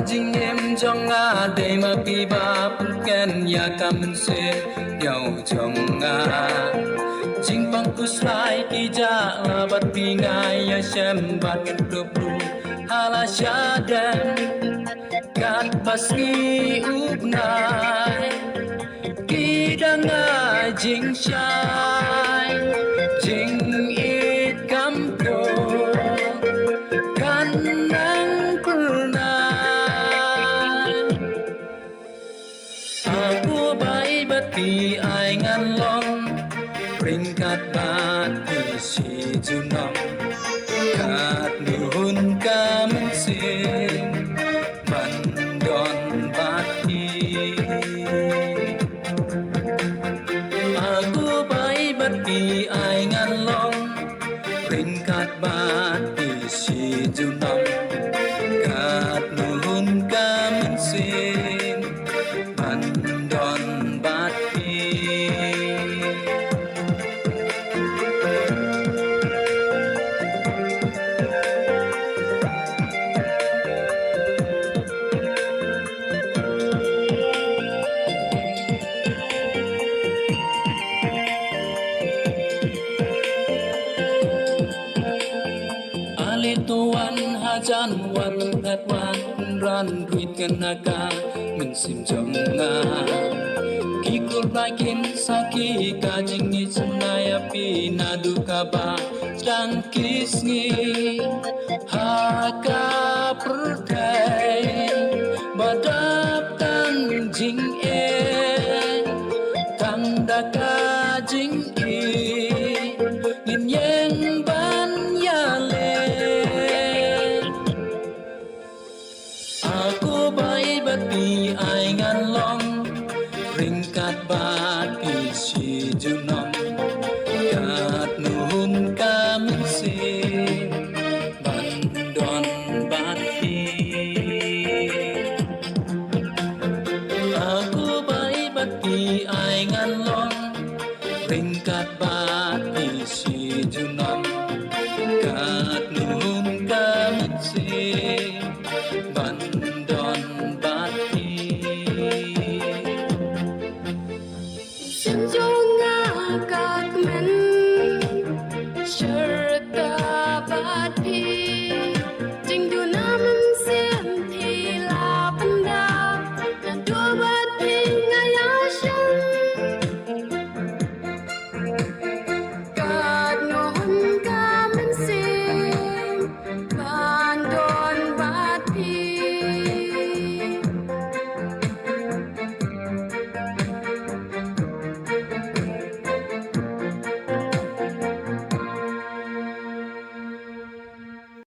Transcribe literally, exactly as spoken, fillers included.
Jingim jong nga dei ma phi ba pynkhein ïa ka mynsiem ïew jong nga. Jingpang khuslai ki jah la bad phi nga ïashem bad rup ruh ha la shadem. Katba sngi u bnai ki da nga jingshai, jingïeit kam kut kan nang pyrnai. A Kpa Blei bad phi ai ngan long ryngkat bad phi shi junom. Katno hun ka mynsiem ban don bad phi. A Kpa Blei bad phi ai ngan long ryngkat bad phi shi junom. Katno hun ka mynsiem ban don bad phi. Ale to wan hajan wan, ngat wan ran ruit kane ka mynsiem jong nga. Ki khlaiñ kin sakhi ka jingïeit sngewbha ïa phi naduh kaba sdang ki sngi. Ha ka pyrthei ba dap tang jingeh, tang da ka jingïeit ngin ïeng ban ïaleh. A Kpa Blei bad phi ai ngan long ryngkat bad phi shi junom. Katno hun ka mynsiem ban don bad phi. A Kpa Blei bad phi ai ngan long ryngkat bad phi shi junom. Katno hun ka mynsiem ban don bad phi. Mynsiem jong nga ka kmen shyrta bad phi. Jingduna mynsiem phi la pyndap naduh